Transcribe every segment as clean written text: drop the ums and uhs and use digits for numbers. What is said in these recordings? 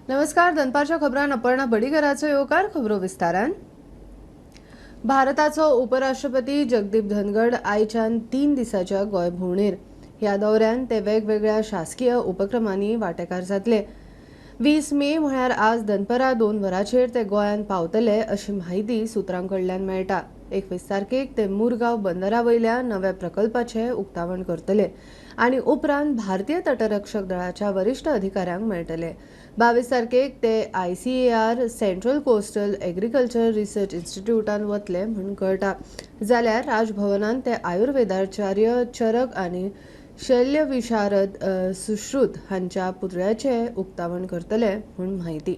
नमस्कार, दनपारच्या खबरान अपर्णा बडीकराचो येवकार. खबरो विस्तारान. भारताचो उपराष्ट्रपती जगदीप धनगड आयच्यान 3 दिसाच्या गोंय भोंवडेर. ह्या दौऱ्यान ते वेगवेगळ्या शासकीय उपक्रमांनी वांटेकार जातले. 20 मे म्हळ्यार आज दनपरां 2 वरांचेर ते गोंयांत पावतले अशी म्हायती सुत्रां कडल्यान मेळटा. 21 तारखेक ते मुरगांव बंदरा वयल्या नव्या प्रकल्पाचें उक्तावण करतले आनी उपरांत भारतीय तटरक्षक दळाच्या वरिश्ठ अधिकाऱ्यांक मेळटले. 22 तारखेक ते ICAR central coastal agriculture research इन्स्टिट्यूटान वतले म्हूण कळटा. जाल्यार राजभवनान ते आयुर्वेदाचार्य चरक आनी शल्यविशारद सुश्रुत हांच्या पुतळ्याचें उक्तावण करतले म्हूण म्हायती.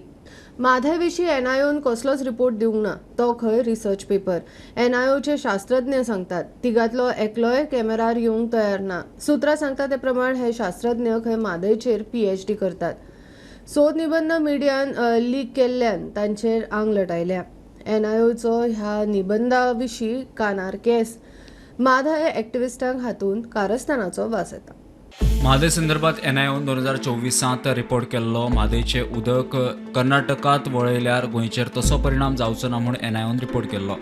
म्हादय विशीं एनआयओन कसलोच रिपोर्ट दिवंक ना, तो खंय रिसर्च पेपर. एनआयओचे शास्त्रज्ञ सांगतात, तिगांतलो एकलोय कॅमेरार येवंक तयार ना. सुत्रां सांगता ते प्रमाण हे शास्त्रज्ञ खंय म्हादयचेर पीएचडी करतात. सोद निबंद मिडियान लीक केल्ल्यान तांचेर आंग लटायल्या. एनआयओचो ह्या निबंदा विशीं कानार केस. म्हादय एक्टिविस्टांक हातूंत कारस्थानाचो वास येता. म्हादय संदर्भात एनआयओन 2024त रिपोर्ट केल्लो. म्हादयचें उदक कर्नाटकांत वळयल्यार गोंयचेर तसो परिणाम जावचो ना म्हूण एनआयओन रिपोर्ट केल्लो.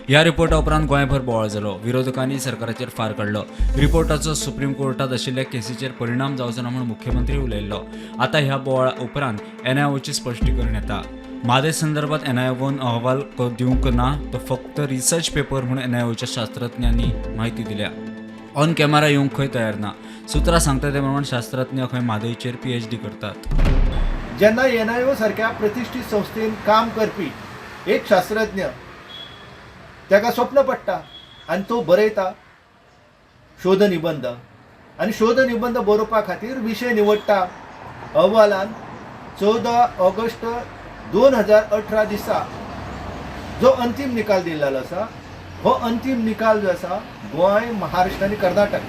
ह्या रिपोर्टा उपरांत गोंयभर बोवाळ जालो. विरोधकांनी सरकाराचेर फार काडलो. रिपोर्टाचो सुप्रीम कोर्टात आशिल्ल्या केसीचेर परिणाम जावचो ना म्हूण मुख्यमंत्री उलयल्लो. आतां ह्या बोवाळा उपरांत एनआयओचें स्पश्टीकरण येता. म्हादय संदर्भात एनआयओन अहवाल दिवंक ना, तो फक्त रिसर्च पेपर म्हूण एनआयओच्या शास्त्रज्ञांनी म्हायती दिल्या. ऑन कॅमेरा येवंक खंय तयार ना. सुत्रां सांगता ते प्रमाण शास्त्रज्ञ खंय म्हादयचेर पीएचडी करतात. जेन्ना एनआयओ सारक्या प्रतिश्ठीत संस्थेन काम करपी एक शास्त्रज्ञ, ताका स्वप्न पडटा आनी तो बरयता शोध निबंद आनी शोध निबंद बरोवपा खातीर विशय निवडटा. अहवालान 14 ऑगस्ट 2018 दिसा जो अंतीम निकाल दिल्लो आसा, हो अंतीम निकाल जो आसा, गोंय, महाराष्ट्र आनी कर्नाटक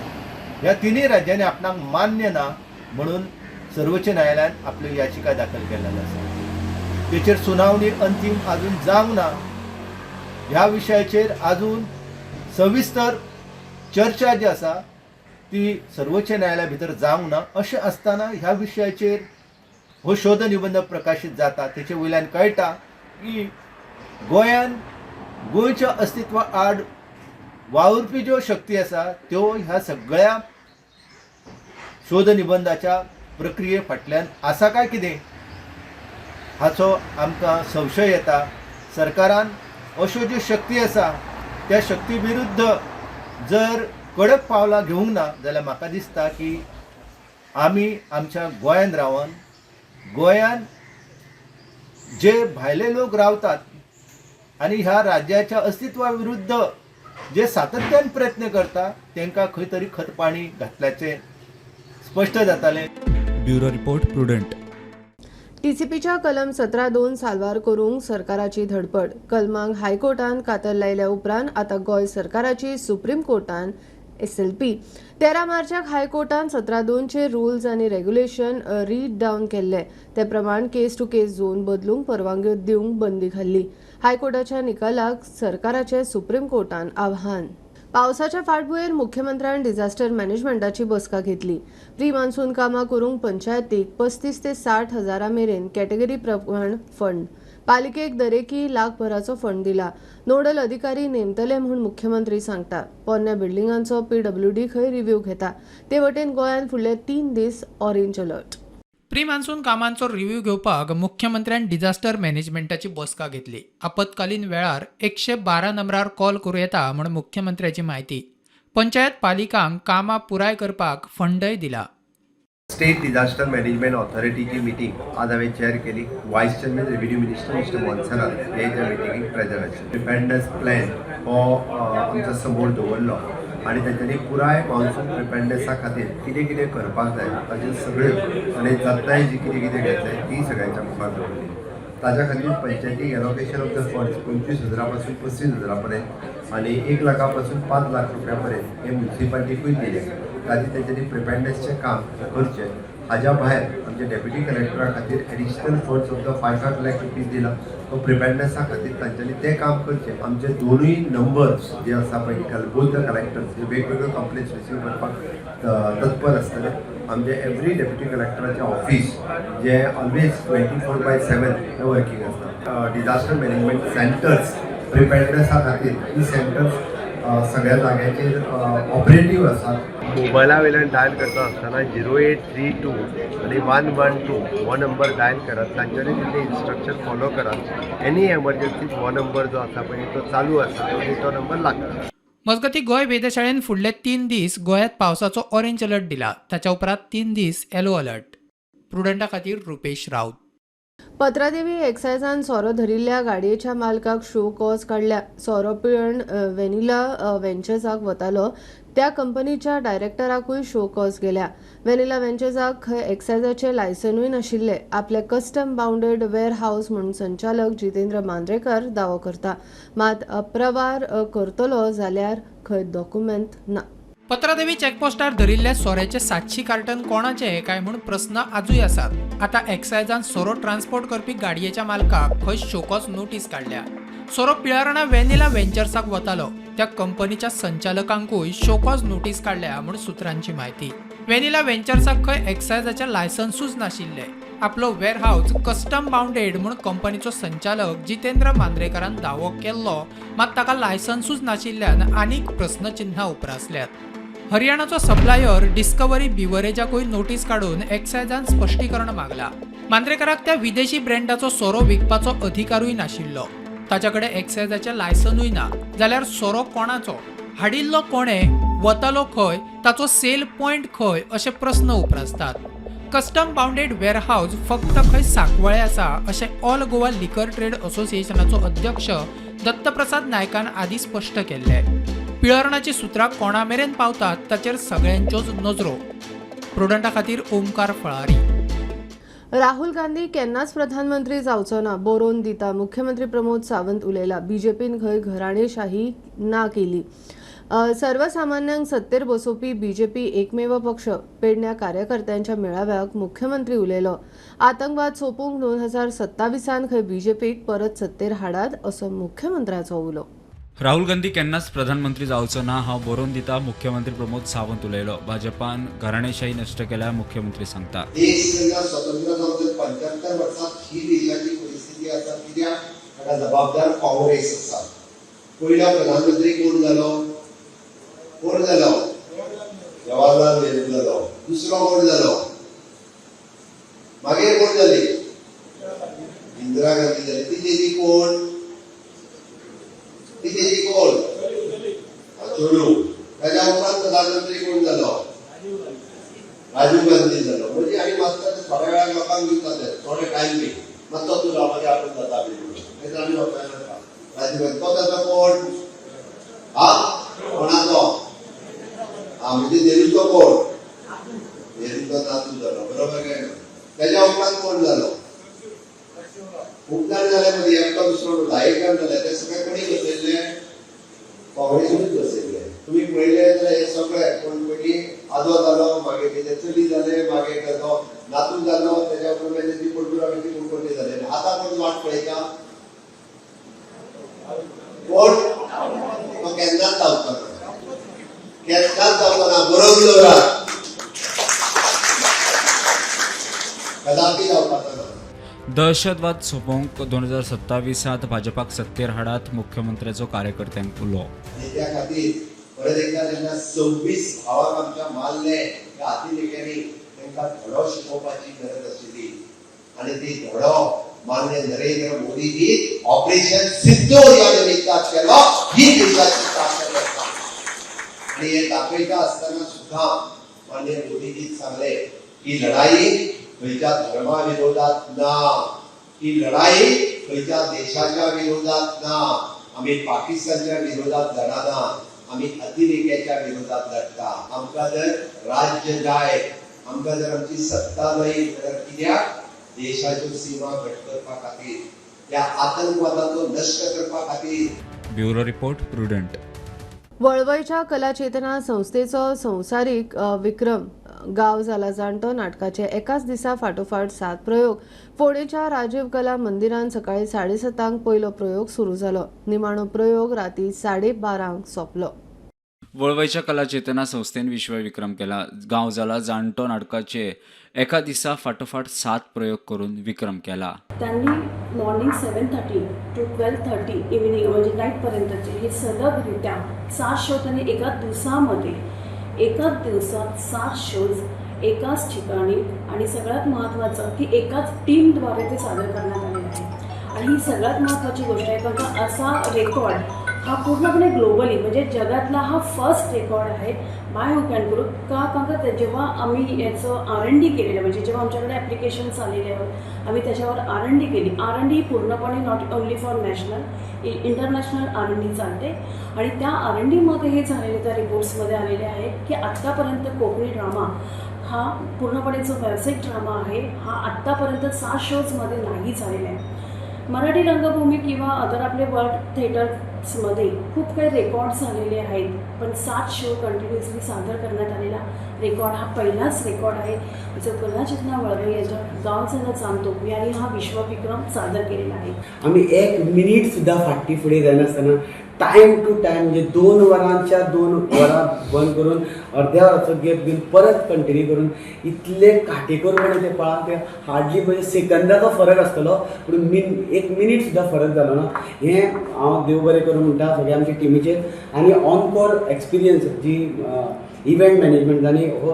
ह्या तिनूय राज्यांनी आपणाक मान्य ना म्हणून सर्वोच्च न्यायालयान आपल्यो याचिका दाखल केल्लेली आसा. तेचेर सुनावणी अंतीम अजून जावंक ना. ह्या विशयाचेर अजून सविस्तर चर्चा जी आसा ती सर्वोच्च न्यायालया भितर जावंक ना. अशें आसतना ह्या विशयाचेर हो शोध निबंद प्रकाशीत जाता, तेचे वयल्यान कळटा की गोंयान गोंयच्या अस्तित्वा आड वावुरपी ज्यो शक्ती आसा, त्यो ह्या सगळ्या शोध निबंदाच्या प्रक्रिये फाटल्यान आसा काय कितें, हाचो आमकां संशय येता. सरकारान अश्यो ज्यो शक्ती आसा, त्या शक्ती विरुद्ध जर कडक पावलां घेवंक ना जाल्यार म्हाका दिसता की आमी आमच्या गोंयान रावन गोंयान जे भायले लोक रावतात आनी ह्या राज्याच्या अस्तित्वा विरुद्ध जे सातत्यान प्रयत्न करता, तांकां खंय तरी खत पाणी घातल्याचें स्पश्ट जातालें. Bureau report, prudent. टीसीपीच्या कलम 17(2) साल्वार करूंक सरकाराची धडपड. कलमांक हायकोर्टान कातर लायल्या उपरांत आतां गोंय सरकाराची सुप्रीम कोर्टान एसएलपी. 13 मार्चाक हायकोर्टान 17(2)चे रुल्स आनी रेग्युलेशन रीड डावन केल्ले. ते प्रमाण केस टू केस झोन बदलूंक परवानग्यो दिवंक बंदी घाल्ली. हायकोर्टाच्या निकालाक सरकाराचे सुप्रीम कोर्टान आव्हान. पावसाच्या फाटभुंयेर मुख्यमंत्र्यान डिझास्टर मॅनेजमेंटाची बसका घेतली. प्री मान्सून कामां करूंक पंचायतीक 35 ते 60 हजारा मेरेन कॅटेगरी प्रमाण फंड, पालिकेक दरेकी लाखभराचो फंड दिला. नोडल अधिकारी नेमतले म्हूण मुख्यमंत्री सांगता. पोरण्या बिल्डिंगांचो पीडब्ल्यूडी खंय रिव्ह्यू घेता. ते वटेन गोंयांत फुडले 3 दीस ऑरेंज अलर्ट. प्री मान्सून कामांचो रिव्ह्यू घेवपाक मुख्यमंत्र्यान डिझास्टर मॅनेजमेंटाची बसका घेतली. आपत्कालीन वेळार 112 नंबरार कॉल करूं येता म्हूण मुख्यमंत्र्याची म्हायती. पंचायत पालिकांक कामां पुराय करपाक फंडय दिला. स्टेट डिझास्टर मॅनेजमेंट ऑथॉरिटीची मिटींग आज हांवें चेअर केली. Vice chairman, revenue minister mister Monserrate हे त्या मिटिंगेक प्रेझेंट आशिल्ले. प्रिपेडनेस प्लॅन हो आमच्या समोर दवरलो आनी तेंच्यांनी पुराय मॉन्सून प्रिपेडनेसा खातीर कितें कितें करपाक जाय ताच्यो सगळ्यो आनी जतनाय जी कितें कितें घेतले ती सगळ्यांच्या मुखार दवरली. ताच्या खातीर पंचायतीक एलोकेशन ऑफ the funds 25 हजारा पासून 35 हजारा पर्यंत आनी 1 लाखा पासून 5 लाख रुपया पर्यंत हे म्युनिसिपालिटीकूय दिले, ताजेर तेंच्यांनी प्रिपेडनेसचें काम करचें. हाज्या भायर आमच्या डेप्युटी कलेक्टरा खातीर additional funds of the 5-5 lakh rupees दिला. तो प्रिपेडनेसा खातीर तांच्यांनी तें काम करचें. आमचे दोनूय नंबर्स जे आसा पळय बोथ the collectors हे वेगवेगळ्यो कंप्लेन्स रिसीव करपाक तत्पर आसतले. आमचे एवरी डेप्युटी कलेक्टराचें ऑफीस जे ऑलवेज 24/7 हे वर्कींग आसता. डिजास्टर मॅनेजमेंट सेंटर्स प्रिपेडनेसा खातीर ही सेंटर्स सगळ्या जाग्यांचेर ऑपरेटीव आसात. मोबायला वयल्यान डायल करता आसतना 0832 आनी 112 हो नंबर डायल करात. तांच्यांनी तितले इन्स्ट्रक्शन फॉलो करात. एनी एमर्जन्सीक हो नंबर जो आसा पळय तो चालू आसा आनी तो नंबर लागता. मजगतीं, गोंय वेधशाळेन फुडले 3 दीस गोंयांत पावसाचो ऑरेंज अलर्ट दिला. ताच्या उपरांत 3 दीस येलो अलर्ट. प्रुडंटा खातीर रुपेश राऊत. पत्रादेवी एक्सायजान सोरो धरिल्ल्या गाडयेच्या मालकाक शो कॉज काडल्या. सोरो पिळण वेनिला वेंचर्साक वतालो त्या कंपनीच्या डायरेक्टराकूय शो कॉज गेल्या. वेनिला वेंचर्साक खंय एक्सायजाचें लायसनूय नाशिल्लें. आपले कस्टम बाउंडेड वेअर हावस म्हूण संचालक जितेंद्र मांद्रेकर दावो करता, मात अप्रवार करतलो जाल्यार खंय डॉक्युमेंट ना. पत्रादेवी चेकपोस्टार धरिल्ल्या सोऱ्याचे 700 कार्टन कोणाचे काय म्हूण प्रस्न आजूय आसात. आतां एक्सायजान सोरो ट्रान्सपोर्ट करपी गाडयेच्या मालकाक खंय शोकॉज नोटीस काडल्या. सोरो पिळर्णा वेनिला वेंचर्साक वतालो त्या कंपनीच्या संचालकांकूय शोकॉज नोटीस काडल्या म्हूण सुत्रांची म्हायती. वेनिला वेंचर्साक खंय एक्सायजाचें लायसन्सूच नाशिल्लें. आपलो वेअरहावस कस्टम बाउंडेड म्हूण कंपनीचो संचालक जितेंद्र मांद्रेकारान दावो केल्लो, मात ताका लायसन्सूच नाशिल्ल्यान आनीक प्रस्नचिन्हां उप्रासल्यात. हरियाणाचो सप्लायर डिस्कवरी बिवरेजाकूय नोटीस काडून एक्सायजान स्पश्टीकरण मागला. मांद्रेकाराक त्या विदेशी ब्रँडाचो सोरो विकपाचो अधिकारूय नाशिल्लो. ताच्या कडेन एक्सायजाचें लायसनूय ना जाल्यार सोरो कोणाचो, हाडिल्लो कोणे, वतालो खंय, ताचो सेल पॉयंट खंय अशे प्रस्न उप्रासतात. कस्टम बाउंडेड वेअरहावस फक्त खंय सांकवाळे आसा अशें ऑल गोवा लिकर ट्रेड असोसिएशनाचो अध्यक्ष दत्तप्रसाद नायकान आदीं स्पश्ट केल्लें. पिळर्णाची सुत्रां कोणा मेरेन पावतात ताचेर सगळ्यांच्योच नजरो. प्रुडंटा खातीर ओमकार फळारी. राहुल गांधी केन्नाच प्रधानमंत्री जावचो ना, बरोवन दिता, मुख्यमंत्री प्रमोद सावंत उलयला. बीजेपीन खंय घराणेशाही ना केली. सर्वसामान्यांक सत्तेर बसोवपी बीजेपी एकमेव पक्ष. पेडण्या कार्यकर्त्यांच्या मेळाव्याक मुख्यमंत्री उलयलो. आतंकवाद सोंपोवंक 2027 खंय बीजेपीक परत सत्तेर हाडात असो मुख्यमंत्र्याचो उलो. राहुल गांधी केन्नाच प्रधानमंत्री जावचो ना, हांव बरोवन दिता, मुख्यमंत्री प्रमोद सावंत उलयलो. भाजपान घराणेशाही नश्ट केल्या, मुख्यमंत्री सांगता. देश जेन्ना स्वतंत्र जावन 75 वर्सां ही देशाची परिस्थिती आसा, कित्याक ताका जबाबदार काँग्रेस आसा. पयलो प्रधानमंत्री कोण जालो? कोण जालो? जवाहरलाल नेहरू जालो. दुसरो कोण जालो? मागीर कोण जाली? इंदिरा गांधी जाली. ती तेजी कोण? ती तेजी कोण? चेडूं. ताच्या उपरांत प्रधानमंत्री कोण जालो? राजीव गांधी जालो. म्हणजे आनी मातसो थोड्या वेळाक लोकांक दिता ते थोडे टायम बी मातसो तूं राव, मागीर आपूण जाता बी म्हणून. मागीर आमी लोकांक राजीव गांधी तो ताचो कोण? हा, कोणाचो? हा, म्हणजे नेहरूचो कोण? नेहरूचो नातू जालो, बरोबर काय ना? त्याच्या उपरांत कोण जालो? खूब जाण जाले मदीं, एकटो दुसरो 10 जाण जाले. ते सगळे कोणी बसयल्ले? काँग्रेसीनूच बसयल्ले. तुमी पळयले जाल्यार हे सगळे कोण पयलीं आजो जालो, मागीर तेजे चली जाले, मागीर ताचो नातू जालो, तेज्या उपरांत मागीर ती पडटूर ती कोण जाले. आतां कोण वाट पळयता? कोण? तो केन्नाच जावचो ना, केन्नाच जावचो ना. बरोवन दवरात, कदापी जावपाचो ना. दहशतवाद सोंपोवंक 2027 भाजपाक सत्तेर हाडात, मुख्यमंत्र्याचो कार्यकर्त्यांक उलो. आनी त्या खातीर परत एकदा जेन्ना 26 भावाक आमच्या मारले त्या अतिरेक्यांनी, तांकां धडो शिकोवपाची गरज आशिल्ली आनी ती धडो माननीय नरेंद्र मोदीजी ऑपरेशन सिंदूर ह्या निमित्तान केलो. ही देशाची ताकद आसा आनी हे दाखयता आसतना सुद्दां माननीय मोदीजीन सांगले, ही लढाई खंयच्या धर्मा विरोधात ना, ही लढाई खंयच्या देशाच्या विरोधात ना. आमी पाकिस्तानच्या विरोधात लढना, आमी अतिरेक्याच्या विरोधात लढता. आमकां जर राज्य जाय, आमकां जर आमची सत्ता जाय जाल्यार कित्याक? देशाच्यो सीमा घट करपा खातीर, त्या आतंकवादाचो नश्ट करपा खातीर. Bureau report, Prudent. वळवयच्या कलाचेतना संस्थेचो संवसारीक विक्रम. गांव जाला जाणटो नाटकाचे एकाच दिसा फाटोफाट 7 प्रयोग. फोंडेच्या राजीव कला मंदिरान सकाळी 7:30 पयलो प्रयोग सुरू जालो. निमाणो प्रयोग राती 12:30 सोंपलो. वळवयच्या कला चेतना संस्थेन विश्वविक्रम केला. गांव जाला जाणटो नाटकाचे एका दिसा फाटोफाट 7 प्रयोग करून विक्रम केला. त्यांनी मॉर्निंग 7:30 टू 12:30 इव्हिनिंग म्हणजे नाईटपर्यंतचे हे सलगरित्या 7 शो त्यांनी एका दिवसामध्ये, एकाच दिवसात 7 शोज एकाच ठिकाणी आणि सगळ्यात महत्त्वाचं की एकाच टीमद्वारे ते सादर करण्यात आलेले आहे. आणि ही सगळ्यात महत्त्वाची गोष्ट आहे कारण का असा रेकॉर्ड हा पूर्णपणे ग्लोबली म्हणजे जगातला हा फर्स्ट रेकॉर्ड आहे बाय हुक अँड ग्रुप. का कारण का जेव्हा आम्ही याचं R&D केलेलं, म्हणजे जेव्हा आमच्याकडे ॲप्लिकेशन्स आलेले आहोत आम्ही त्याच्यावर R&D केली. R&D पूर्णपणे not only for national, international R&D चालते आणि त्या R&Dमध्ये हे झालेले त्या रिपोर्ट्समध्ये आलेले आहे की आत्तापर्यंत कोकणी ड्रामा हा पूर्णपणे जो व्यावसायिक ड्रामा आहे हा आत्तापर्यंत 7 शोजमध्ये नाही झालेला आहे. मराठी रंगभूमी किंवा अदर आपले वर्ल्ड थिएटर्समध्ये खूप काही रेकॉर्ड झालेले आहेत, पण 7 शो कंटिन्युअसली सादर करण्यात आलेला रेकॉर्ड हा पहिलाच रेकॉर्ड आहे जो कलाचेतना वळवई यांच्या गांव झाला जाणतो यांनी हा विश्वविक्रम सादर केलेला आहे. आमी एक मिनीट सुद्दां फाटी फुडें जायनासतना टायम टू टायम म्हणजे 2 वरांच्या 2 वरां बंद करून अर्द्या वराचो गॅप घेवन परत कंटिन्यू करून इतले काटेकोरपणे ते पळा ते हार्डली म्हणजे सेकंदाचो फरक आसतलो पूण एक मिनीट सुद्दां फरक जालो ना. हें हांव देव बरें करूं म्हणटा सगळ्या आमच्या टिमीचेर आनी ऑनकोर एक्सपिरियन्स जी इव्हेंट मॅनेजमेंट जांणी हो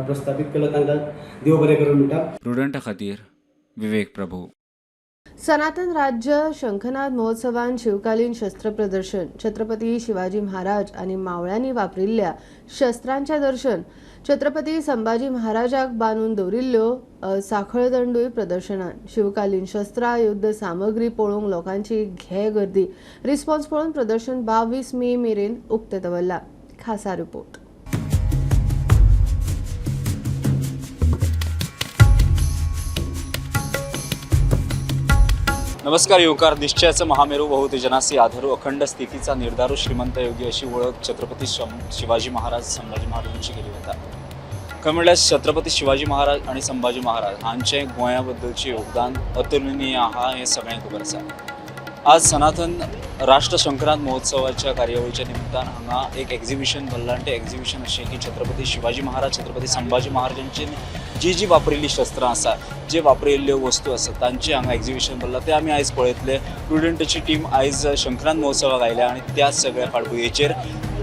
प्रस्थापीत केलो तांकां देव बरें करूं म्हणटा. प्रुडंटा खातीर विवेक प्रभू. सनातन राज्य शंखनाद महोत्सवान शिवकालीन शस्त्र प्रदर्शन, छत्रपती शिवाजी महाराज आणि मावळ्यांनी वापरिल्ल्या शस्त्रांचे दर्शन, छत्रपती संभाजी महाराजाक बांदून दवरिल्ल्यो साखळदंडूय प्रदर्शनान, शिवकालीन शस्त्रां युद्ध सामग्री पळोवंक लोकांची घे गर्दी. रिस्पॉन्स पळोवन प्रदर्शन 22 मे मेरेन उक्तें दवरलां. खासा रिपोर्ट. नमस्कार. युवकार निश्चयाचं महामेरू बहुत जनासी आधारू अखंड स्थितीचा निर्धारू श्रीमंत योगी अशी ओळख छत्रपती शिवाजी महाराज संभाजी महाराजांची केली वता. खंय म्हणल्यार छत्रपती शिवाजी महाराज आणि संभाजी महाराज हांचें गोंया बद्दलचें योगदान अतुलनीय आहा हें सगळ्यांक खबर आसा. आज सनातन राष्ट्र शंखनाद महोत्सवाच्या कार्यावळीच्या निमित्तान हांगा एक एक्झिबिशन भरलां आनी तें एक्झिबिशन अशें की छत्रपती शिवाजी महाराज छत्रपती संभाजी महाराजांची जी जी वापरिल्ली शस्त्रां आसा, जे वापरिल्ल्यो वस्तू आसा तांचें हांगा एक्झिबिशन भरलां तें आमी आयज पळयतले. प्रुडंटाची टीम आयज शंखनाद महोत्सवाक आयल्या आनी त्या सगळ्या फाटभुंयेचेर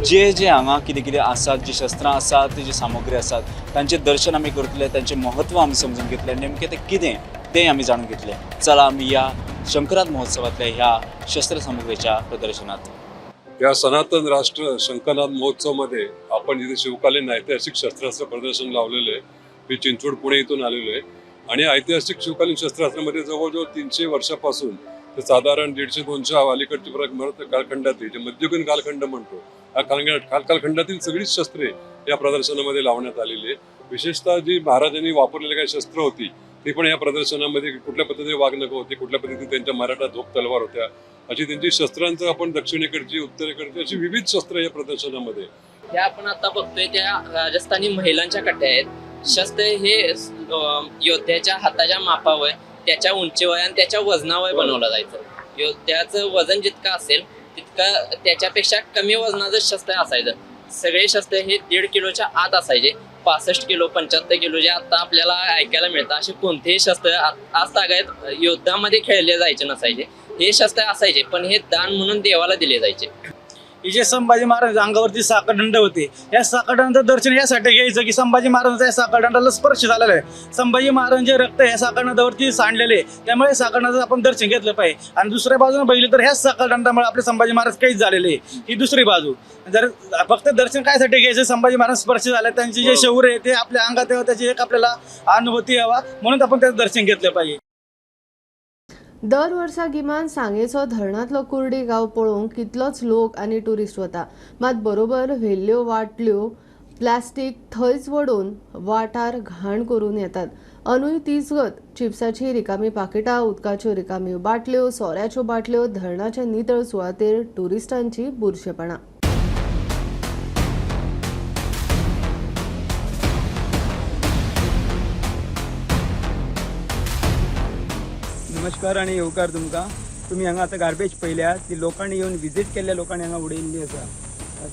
जे जे हांगा कितें कितें आसात, जी शस्त्रां आसात, जी सामुग्री आसात तांचें दर्शन आमी करतले, तांचें म्हत्व आमी समजून घेतले, नेमकें तें कितें तें आमी जाणून घेतले. चला आमी ह्या शंखनाद महोत्सवांतल्या ह्या शस्त्र सामुग्रीच्या प्रदर्शनात. या सनातन राष्ट्र शंखनाद महोत्सवमध्ये आपण इथे शिवकालीन ऐतिहासिक शस्त्रास्त्र प्रदर्शन लावलेलं आहे. मी चिंचवड पुणे इथून आलेलो आहे आणि ऐतिहासिक शिवकालीन शस्त्रास्त्रामध्ये जवळजवळ 300 वर्षापासून तर साधारण 150-200 अलीकडचे कालखंडातील जे मध्ययुगीन कालखंड म्हणतो या कालखंडातील सगळीच शस्त्रे या प्रदर्शनामध्ये लावण्यात आलेली आहे. विशेषतः जी महाराजांनी वापरलेली काही शस्त्र होती ती पण या प्रदर्शनामध्ये कुठल्या पद्धतीने वाघनखं होती, कुठल्या पद्धतीने त्यांच्या मराठा धोप तलवार होत्या, अशी त्यांची शस्त्रांचं आपण दक्षिणेकडची उत्तरेकडची अशी विविध शस्त्र या प्रदर्शनामध्ये. ह्या आपण आता बघतोय त्या राजस्थानी महिलांच्या कट्ट्या आहेत. शस्त्र हे योद्ध्याच्या हाताच्या मापावर, त्याच्या उंचीवर आणि त्याच्या वजनावर बनवलं जायचं. योद्ध्याचं वजन जितकं असेल तितकं त्याच्यापेक्षा कमी वजनाचं शस्त्र असायचं. सगळे शस्त्र हे 1.5 किलोच्या आत असायचे. 65 किलो 75 किलो जे आता आपल्याला ऐकायला मिळतं असे कोणतेही शस्त्र आज तागायत योद्धामध्ये खेळले जायचे नसायचे. हे शस्त्र असायचे पण हे दान म्हणून देवाला दिले जायचे. हे जे संभाजी महाराज अंगावरती साखरदंड होते, या साखरदंडाचं दर्शन यासाठी घ्यायचं की संभाजी महाराजांचा या साखरदंडाला स्पर्श झालेला आहे. संभाजी महाराजांचे रक्त या साखरदंडावरती सांडलेले, त्यामुळे साखरदंडाचं आपण दर्शन घेतलं पाहिजे. आणि दुसऱ्या बाजूने बघितलं तर ह्याच साखरदंडामुळे आपले संभाजी महाराज कैद झालेले, ही दुसरी बाजू. जर फक्त दर्शन कायसाठी घ्यायचं, संभाजी महाराज स्पर्श झाले, त्यांचे जे शौर्य आहे ते आपल्या अंगात यावं, त्याची एक आपल्याला अनुभूती यावा म्हणून आपण त्याचं दर्शन घेतलं पाहिजे. दर वर्सा गिमान सांगेचो धरणांतलो कुर्डी गांव पळोवंक कितलोच लोक आनी ट्युरिस्ट वता, मात बरोबर व्हेल्ल्यो वाटल्यो प्लास्टीक थंयच वडोवन वाठार घाण करून येतात. अनुय तीच गत, चिप्साची रिकामी पाकिटां, उदकाच्यो रिकाम्यो बाटल्यो, सोऱ्याच्यो बाटल्यो धरणाचे नितळ सुवातेर ट्युरिस्टांची बुरशेपणां. नमस्कार आनी येवकार तुमकां. तुमी हांगा आतां गार्बेज पळयल्या ती लोकांनी येवन विजीट केल्ल्या लोकांनी हांगा उडयल्ली आसा.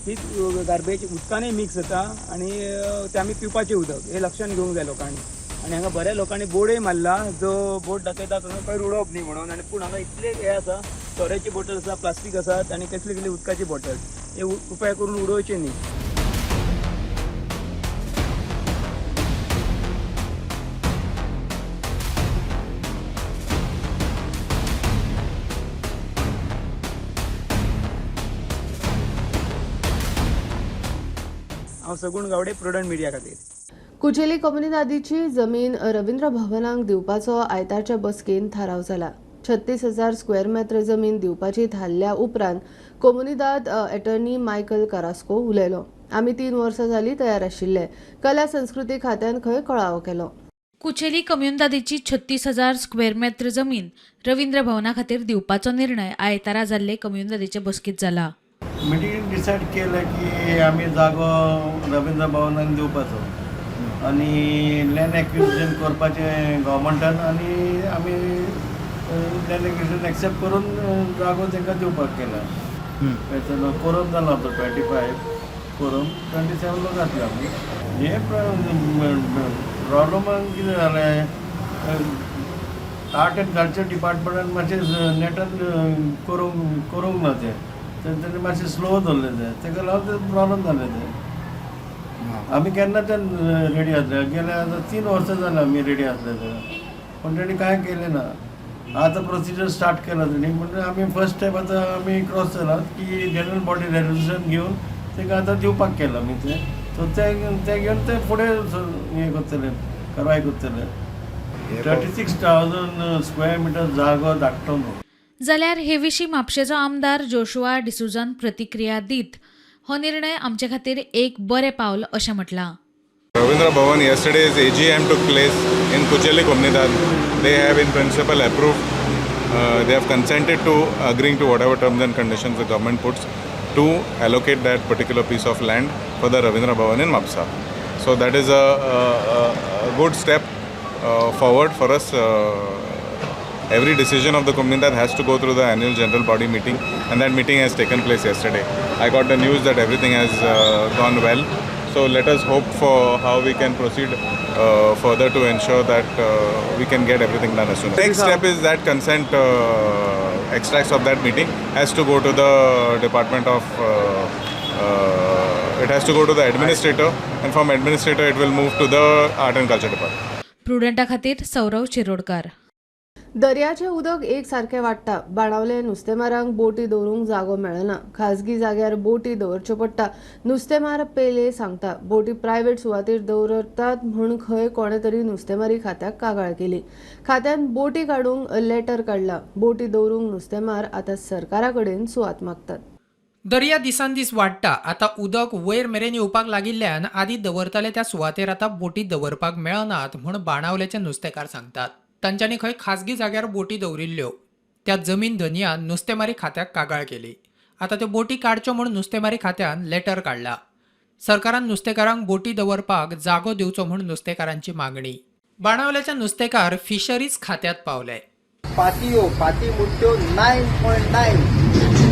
तीच गार्बेज उदकानय मिक्स जाता आनी तें आमी पिवपाचें उदक हें लक्षांत घेवंक जाय लोकांनी. आनी हांगा बऱ्या लोकांनी बोर्डय मारला, जो बोर्ड दाखयता थंय खंय उडोवप न्ही म्हणून. आनी पूण हांगा इतले हें आसा, सोऱ्याची बॉटल आसा, प्लास्टीक आसात आनी कसली कसली उदकाची बॉटल, हे उपाय करून उडोवचे न्ही. हांव सगूण गावडे, प्रुडंट मिडिया खातीर. कुचेली कोमुनिदादीची जमीन रवींद्र भवनाक दिवपाचो आयतारच्या बसकेन थाराव जाला. 36,000 स्क्वेअर मेत्र जमीन दिवपाची थारल्या उपरांत कोमुनिदाद एटर्नी मायकल कारास्को उलयलो. आमी 3 वर्सां जाली तयार आशिल्ले. कला संस्कृती खात्यान खंय कळाव केलो. कुचेली कम्युनिदादीची 36,000 स्क्वेअर मेत्र जमीन रवींद्र भवना खातीर दिवपाचो निर्णय आयतारा जाल्ले कम्युनिदादीचे बसकेंत जाला. मिटिंगेन डिसायड केलें की आमी जागो रवींद्र भवनाक दिवपाचो आनी लँड एक्विजिशन करपाचें गव्हर्मेंटान, आनी आमी लँड एक्विजिशन एक्सेप्ट करून जागो तांकां दिवपाक केला. कोरम जाला आमचो 25 कोरम, 27 लोक आसले आमी. हे प्रॉब्लमान कितें जालें, आर्ट एंड कल्चर डिपार्टमेंटान मातशें नेटान करूंक करूंक ना तें, तेंच्यांनी मातशें स्लो दवरलें तें, तेका लागून तें प्रॉब्लम जालें तें. आमी केन्नाच्यान रेडी आसले, गेल्या आतां 3 वर्सां जालीं आमी रेडी आसले ते, पूण तेणी कांय केलें ना. आतां प्रोसिजर स्टार्ट केला तेणी, म्हणजे आमी फर्स्ट स्टेप आतां आमी क्रॉस जाला की जनरल बॉडी रेजोल्युशन घेवन तेका आतां दिवपाक केलां आमी तें. सो तें तें घेवन ते फुडें हें करतले, कारवाय करतले. 36,000 स्क्वेअर मिटर जागो धाडटलो न्हू. जाल्यार हे विशीं म्हापशेचो आमदार जोशुआ डिसुजान प्रतिक्रिया दीत हो निर्णय आमचे खातीर एक बरें पावल अशें म्हटलां. Ravindra Bhavan, yesterday's AGM took place in Kucheli Comunidad. They have in principle approved, they have consented to agreeing to whatever terms and conditions the government puts to allocate that particular piece of land for the Ravindra Bhavan in Mapsa. So that is a good step forward for us. Every decision of the Comunidad has to go through the annual general body meeting, and that meeting has taken place yesterday. I got the news that everything has gone well. So let us hope for how we can proceed further to ensure that we can get everything done as soon as. Next step is that consent extracts of that meeting has to go to the department of, it has to go to the administrator, and from administrator it will move to the art and culture department. प्रुडंटा खातीर सौरव शिरोडकार. दर्याचें उदक एक सारकें वाडटा. बाणावले नुस्तेमारांक बोटी दवरूंक जागो मेळना. खाजगी जाग्यार बोटी दवरच्यो पडटा. नुस्तेमार पेले सांगता, बोटी प्रायव्हेट सुवातेर दवरतात म्हूण खंय कोणे तरी नुस्तेमारी खात्याक कागाळ केली. खात्यान बोटी काडूंक लेटर काडला. बोटी दवरूंक नुस्तेमार आतां सरकारा कडेन सुवात मागतात. दर्या दिसान दीस वाडटा. आतां उदक वयर मेरेन येवपाक लागिल्ल्यान आदी दवरताले त्या सुवातेर आतां बोटी दवरपाक मेळनात म्हूण बाणावलेचे नुस्तेकार सांगतात. तांच्यांनी खंय खाजगी जाग्यार बोटी दवरिल्ल्यो त्या जमीन धनयान नुस्तेमारी खात्याक कागाळ केली. आतां त्यो बोटी काडच्यो म्हूण नुस्तेमारी खात्यान लेटर काडला. सरकारान नुस्तेकारांक बोटी दवरपाक जागो दिवचो म्हूण नुस्तेकारांची मागणी. बाणावल्याचे नुस्तेकार फिशरीज खात्यात पावले. पातयो, पाती मुट्ट्यो 9.9.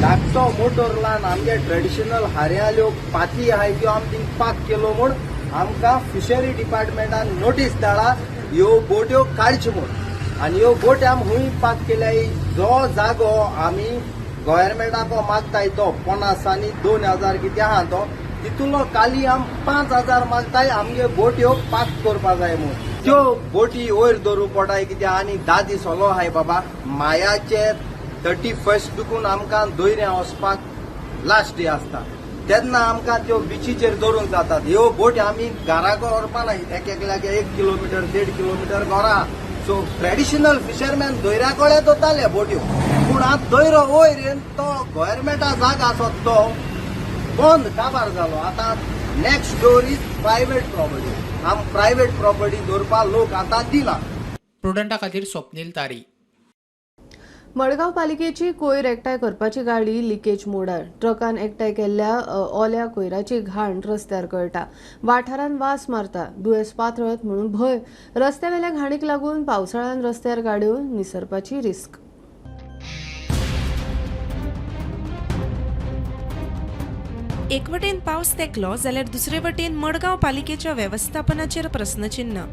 धाकटो मोटोर लावन आमगे ट्रेडिशनल हारयाल्यो पाती आहाय त्यो आमी थिंग पाक केलो म्हूण आमकां फिशरी डिपार्टमेंटान नोटीस धाडा, ह्यो बोट्यो काडच्यो म्हूण. आनी ह्यो बोट्यो आमी हुंय पाक केल्या, जो जागो आमी गव्हर्मेंटाक मागताय तो 50 आनी 2000 कितें आहा तो, तितूलो काली आम 5000 मागताय, आमगे बोट्यो पाक करपा जाय म्हूण. त्यो बोटी वयर दवरूं पडटाय कित्याक आनी 10 दीस ओलो आहाय बाबा, मायाचे 31 दुखून आमकां दर्या वचपाक लास्ट डे आसता, तेन्ना आमकां त्यो बिचीचेर दवरूंक जातात. ह्यो बोटी आमी घराक व्हरपा ना, एक एकल्याक 1 किलोमिटर 1.5 किलोमिटर घरा. सो ट्रेडिशनल फिशरमॅन दर्या कडेन दवरताले बोट्यो, पूण आतां दर्यो वयर येवन तो गव्हर्मेंटा जागा आसत तो बंद काबार जालो. आतां next door is private property. आम प्रायव्हेट प्रॉपर्टी दवरपाक लोक आतां दिना. प्रुडंटा खातीर स्वप्नील तारी. मडगांव पालिकेची कोयर एकठांय करपाची गाडी लिकेज मोडार. ट्रकान एकठांय केल्ल्या ओल्या कोयराची घाण रस्त्यार कळटा. वाठारान वास मारता. दुयेंस पातळत म्हणून भंय. रस्त्यावेल्या घाणीक लागून पावसाळ्यान रस्त्यार गाडयो निसरपाची रिस्क. एक वटेन पावस तेंकलो जाल्यार दुसरे वटेन मडगांव पालिकेच्या वेवस्थापनाचेर प्रस्नचिन्ह.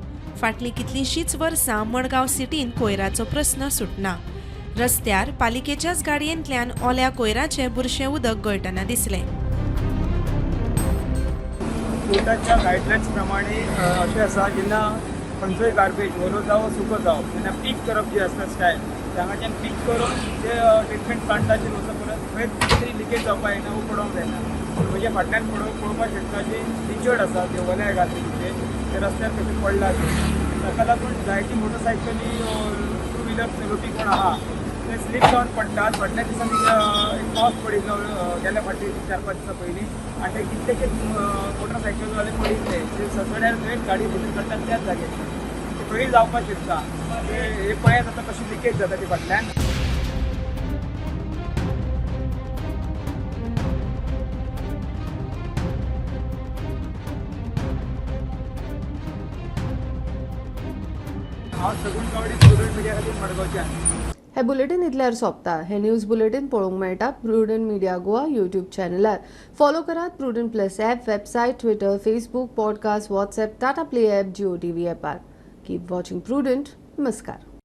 फाटलीं कितलींशींच वर्सां मडगांव सिटीन कोयराचो प्रस्न सुटना. रस्त्यार पालिकेच्याच गाडयेंतल्यान ओल्या कोयराचें बुरशें उदक गळटना दिसलें. कोर्टाच्या गायडलायन्स प्रमाणे अशें आसा, जेन्ना खंयचोय गार्बेज ओलो जावं सुको जावं तेन्ना पीक करप जी आसता स्टायल, हांगाच्यान पीक करून ते ट्रिटमेंट प्लांटाचेर वचप परत थंय तरी लिकेज जावपाक जायना वो पडोवंक जायना. म्हज्या फाटल्यान पळोवपाक शकता जी लिचड आसा ते ओल्या गार्बेजीचे ते रस्त्यार कशें पडला ते, ताका लागून जायती मोटरसायकली टू व्हिलर चलोवपी कोण आहा ते स्लीप जावन पडटात. फाटल्या दिसांनी एक पावस पडिल्लो गेल्या फाटली 4-5 दिसां पयलीं आनी ते कितलेशेच मोटरसायकलवाले पडिल्ले ते ससड्यार थंयच गाडी भितर काडटात त्याच जाग्याचेर, ते खंय जावपाक शकता. हे पळयात आतां कशी लिकेज जाता ती फाटल्यान. हांव सगून गावडी, प्रुडंट मिडिया खातीर मडगांवच्यान. हे बुलेटीन इतल्यार सोंपता. हे न्यूज बुलेटीन पळोवंक मेळटा प्रुडंट मिडिया गोवा यूट्यूब चॅनलार. फॉलो करात Prudent plus app, website, Twitter, Facebook, podcast, WhatsApp, Tata play app, Jio TV ॲपार. Keep watching prudent. नमस्कार.